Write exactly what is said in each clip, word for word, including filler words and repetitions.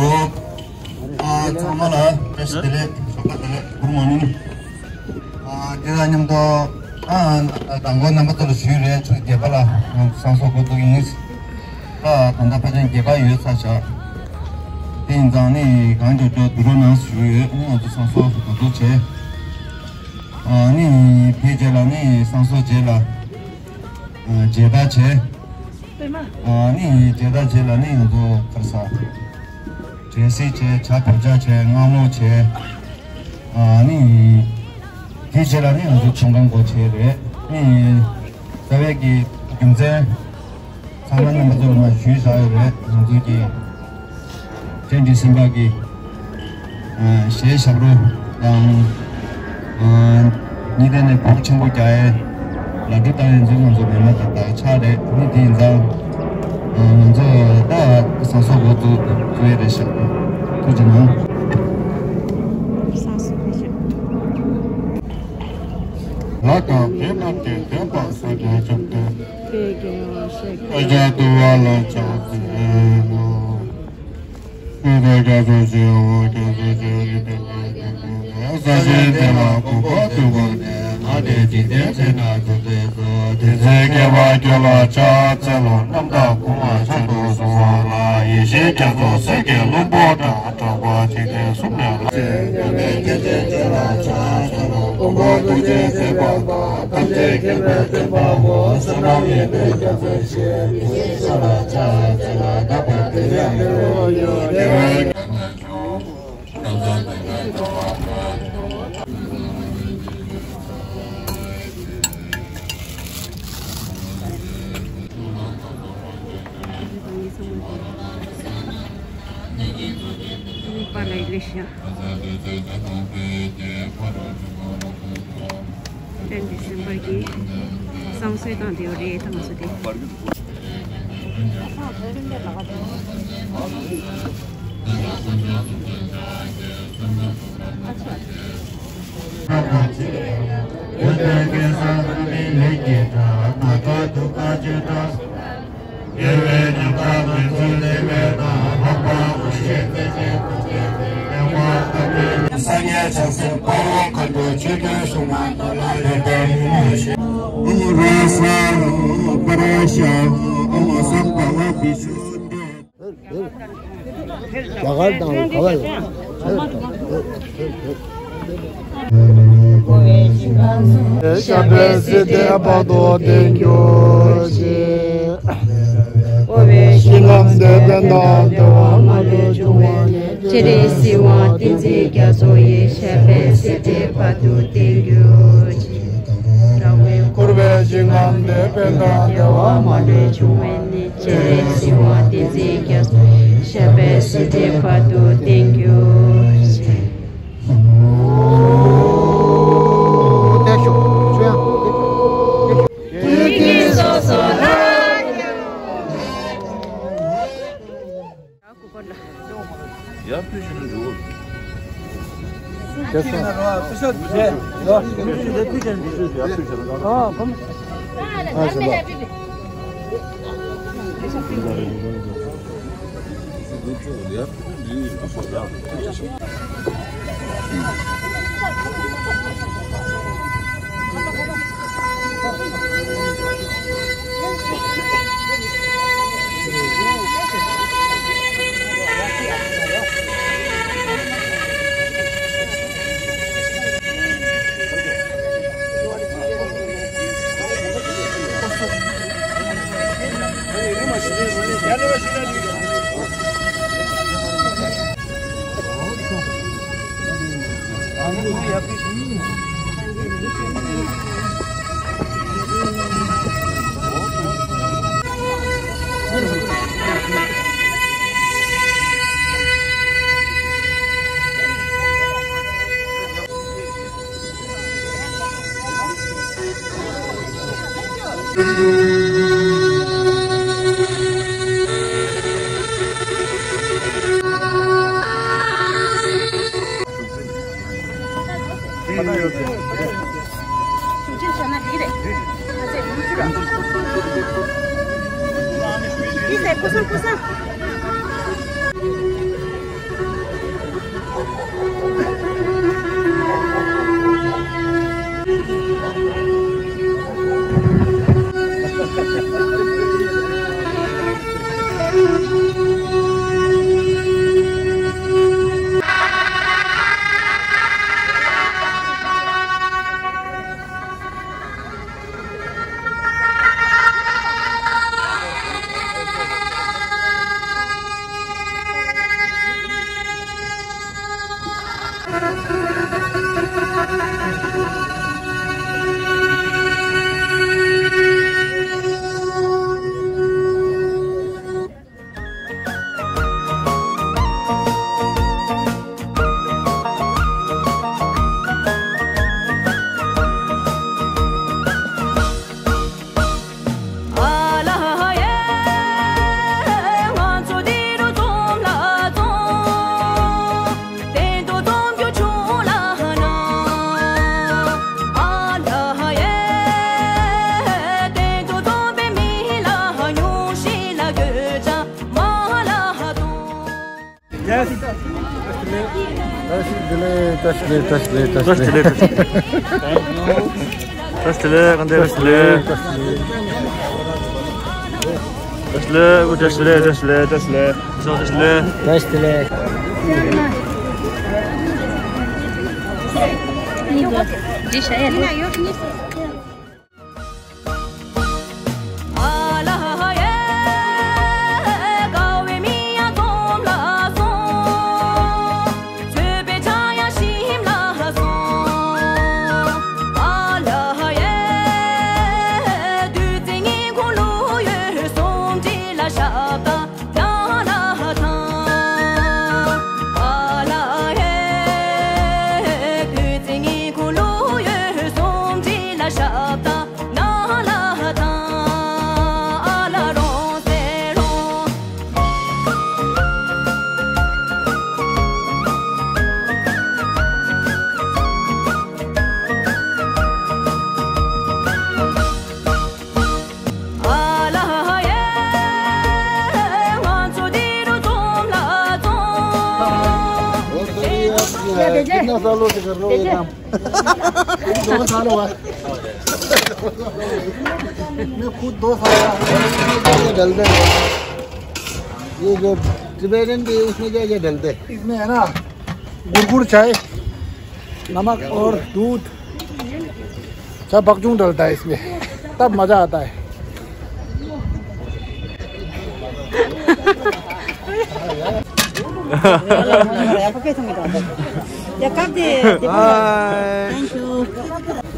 ཨ། ཚང་མ་ལ་བཀྲ་ཤིས་བདེ་ལེགས། ཞོགས་པ་བདེ་ལེགས། Good morning། ཨ། འདི་དང་མཉམ་དུ། ཨ། མདང་དགོང་རྣམ་པ་ཚོ་ལ་ཞུས་རེད། ཆུ་རྒྱལ་པ་ལ་ང་ཚོ་བསང་གསོལ་འགོ་འཛུགས་ཡིན། ཨ། ད་ལྟ་ཕལ་ཆེར་རྒྱལ་ཁ་ཡོད་ཚར་བཞག་དེ་ཡིན་ཙང་ནི་གང་མགྱོགས་མགྱོགས་བསྡུ་རོགས་གནང་ཞུས་ཡོད། ང་ཚོ་བསང་གསོལ་འགོ་འཛུགས་བྱས། ཨ་ནི་དེའི་རྗེས་ལ་ནི་བསང་གསོལ་རྗེས་ལ། ཨ། མཇལ་དར་བྱས། ཨ་ནི་མཇལ་དར་རྗེས་ལ་ནི་ང་ཚོ་ག་རེ་ཟ། འབྲས་སིལ་བྱས། ཇ་བོད་ཇ་བྱས། མངར་མོ་བྱས། ཨ་ནི་དེའི་རྗེས་ལ་ནི་ང་ཚོ་ཚོང་ཁང་སྒོ་ཕྱེ་རེད། ནི་རྩ་བའི་གི་རྒྱུ་མཚན། ཚང་མ་རྣམ་པ་ཚོ་ལ་མར་ཞུས་བཞག་ཡོད་རེད། ང་ཚོ་གི་བཀྲ་ཤིས་སེམས་དཔའ་གི་ཨ། གཞས་ཞབས་བྲོ་དང་། ཨ། གཉིས་ལྡན་ནས་ཕུག་ཆེན་པོ་རྒྱག་ཡས་ལ་འགྲོ་བཏང་ཡས་ཚོ་ང་ཚོ་མི་མང་དང་བདག་ཆགས་རེད། ནི་དེ་ཡིན་ཙང་། ཨ། ང་ཚོ་ད་བསང་གསོལ་འགོ་བཙུགས་བཙུགས་ཡས་རེད་ཤག་ཐུགས་རྗེ་གནང་། བསང་གསོལ་རེད་ཤག་ལ་དྭགས་པོ་ནམ་མཁའི་མགོན་པོ་སངས་རྒྱས་བཅོམ་ལྡན། ཨོ་རྒྱན་དུ་བ་ལ་ཕྱག་འཚལ་ལོ། ཀུན་ཏུ་རྒྱ་མཚོ་ཆེ་བོ་རྒྱ་མཚོ་ཆེ་བོ་ཡི་དེ་ས་གཞི་དེ་ལ་ཀུན་འཁོར་དུས་འཁོར་ནས། མ་འདྲེས་འཇིག་རྟེན་ཚེ་ན་འདུ་འཛིན་སོགས། དེ་ཚེ་བསྐལ་པ་ཁྱོད་ལ་ཕྱག་འཚལ་ལོ། རྣམ་དག་སྐུ་མངའ་མཆོག་ཏུ་བཟུང་བ་ལ། ཡེ་ཤེས་རྒྱ་མཚོ་སེང་གེ་ཀླུང་པོ་འདྲ། དྲེགས་པ་འཇིག་རྟེན་གསུམ་ནས་ལ། མཉམ་མེད་སྐྱེ་མཆེད་ཆོས་ལ་ཕྱག་འཚལ་ལོ། ཀུན་འཁོར་ཐུགས་རྗེའི་བྱེད་པ་དང་། ཐམས་ཅད་མཁྱེན་པའི་སྟོན་པ་འོ། བསོད་ནམས་ཡོན་ཏན་རྒྱ་མཚོའི་གཞི། དེ་བཞིན་གཤེགས་ལ་ཕྱག་འཚལ་ལོ། དག་པའི་དེ་ཡང་དེ་བ་ཡོད། དེ་བས། དཔལ་ལྡན་སེམས་དཔའ་གི་བསང་གསོལ་བཏང་བསྡད་ཡོད་རེད། ད་ང་ཚོ་དེ། རྒྱ་གར་དང་ག་བ་ཡོད། ཞབས་པད་སྲིད་མཐའི་བར་དུ་བརྟན་གྱུར་ཅིག་འཁོར་བའི་ཞིང་ཁམས་འདིར་ཕན་དང་བདེ་བ་མ་ལུས་འབྱུང་བའི་གནས། སྤྱན་རས་གཟིགས་དབང་བསྟན་འཛིན་རྒྱ་མཚོ་ཡི། ཞབས་པད་སྲིད་མཐའི་བར་དུ་བརྟན་གྱུར་ཅིག་འཁོར་བའི་ཞིང་ཁམས་འདིར་ཕན་དང་བདེ་བ་མ་ལུས་འབྱུང་བའི་གནས། སྤྱན་རས་གཟིགས་དབང་བསྟན་འཛིན་རྒྱ་མཚོ་ཡི། ཞབས་པད་སྲིད་མཐའི་བར་དུ་བརྟན་གྱུར་ཅིག་དུས་ཀྱི་སོ་སོ་ལ། ཡར་ཕུལ་ཞིག་ནི་འགྲོ། ཨ། Yes. བཀྲ་ཤིས་བདེ་ལེགས། བཀྲ་ཤིས་བདེ་ལེགས། བཀྲ་ཤིས་བདེ་ལེགས། བཀྲ་ཤིས་བདེ་ལེགས། བཀྲ་ཤིས་བདེ་ལེགས། བཀྲ་ཤིས་བདེ་ལེགས། གང་བདེ། བཀྲ་ཤིས་བདེ་ལེགས། བཀྲ་ཤིས་བདེ་ལེགས། བཀྲ་ཤིས་བདེ་ལེགས། བཀྲ་ཤིས་བདེ་ལེགས། བཀྲ་ཤིས་བདེ་ལེགས། བཀྲ་ཤིས་བདེ་ལེགས། कितना सालों से कर रहे हो ये काम? दो साल हुआ। मैं खुद दो साल का हूँ। ये डलते हैं। ये जो टिबेटन भी, उसमें क्या क्या डलते हैं? इसमें है ना, गुड़गुड़ चाय, नमक और दूध। अच्छा, बकचूंग डलता है इसमें, तब मजा आता है। Thank you.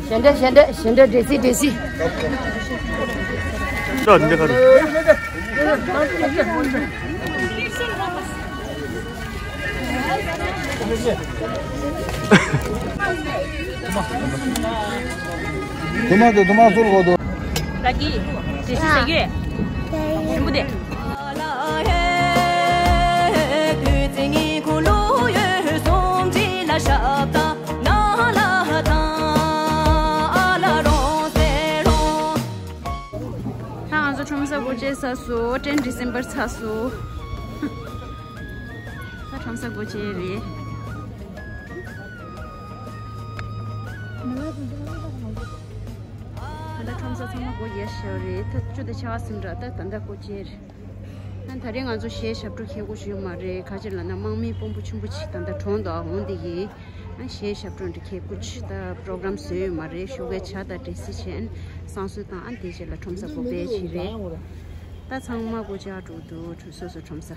ཞལ་འདྲ། ཞལ་འདྲ། ཞལ་འདྲ། འདྲེ་སི། འདྲེ་སི། དུ་མ་དུ་དུ་མ་ཟུར་གོ་དུ། ད་གི་དེ་ཤི་ཟེར་གི་ཞིམ་པོ་དེ། ད་ང་ཚོ་ཁྲོམ་ས་སྒོ་ཕྱེ་ཚར་སོང་། ཏེན་ཌི་སེམ་བར་ཚར་སོང་། ད་ཁྲོམ་ས་སྒོ་ཕྱེ་རེད། ད་ལྟ་ཁྲོམ་ས་ཚང་མ་སྒོ་ཕྱེ་ཤག་རེད། ད་བཅུ་དང་ཕྱེད་ཀ་ཟིན་འདྲ། ད་ད་ལྟ་སྒོ་ཕྱེ་རེད། ད་ད་རེས་ང་ཚོ་གཞས་ཞབས་བྲོ་ཁྱེད་སྒོ་ཞུ་མ་རེད། ག་ཅི་ལབ་ན་དམག་མིའི་དཔོན་པོ་ཆེན་པོ་ཅིག་ད་ལྟ་གྲོངས་འདུག་འོང་དེ་ཡིན། ཨ་གཞས་ཞབས་བྲོ་འདི་ཁྱེད་སྒོ་ཕྱེ། ད་པྲོ་གྲམ་བཟོས་ཡོད་མ་རེད། ཞོགས་ཀའི་ཇ་དང་འདྲེ་སི་བྱས་བསང་གསོལ་བཏང་། ཨ་དེ་རྗེས་ལ་ཁྲོམ་ས་སྒོ་ཕྱེ་བྱས་རེད། ད་ཚང་མ་སྒོ་ཕྱེ་འགྲོ་འདུག་སོ་སོ་ཁྲོམ་ས།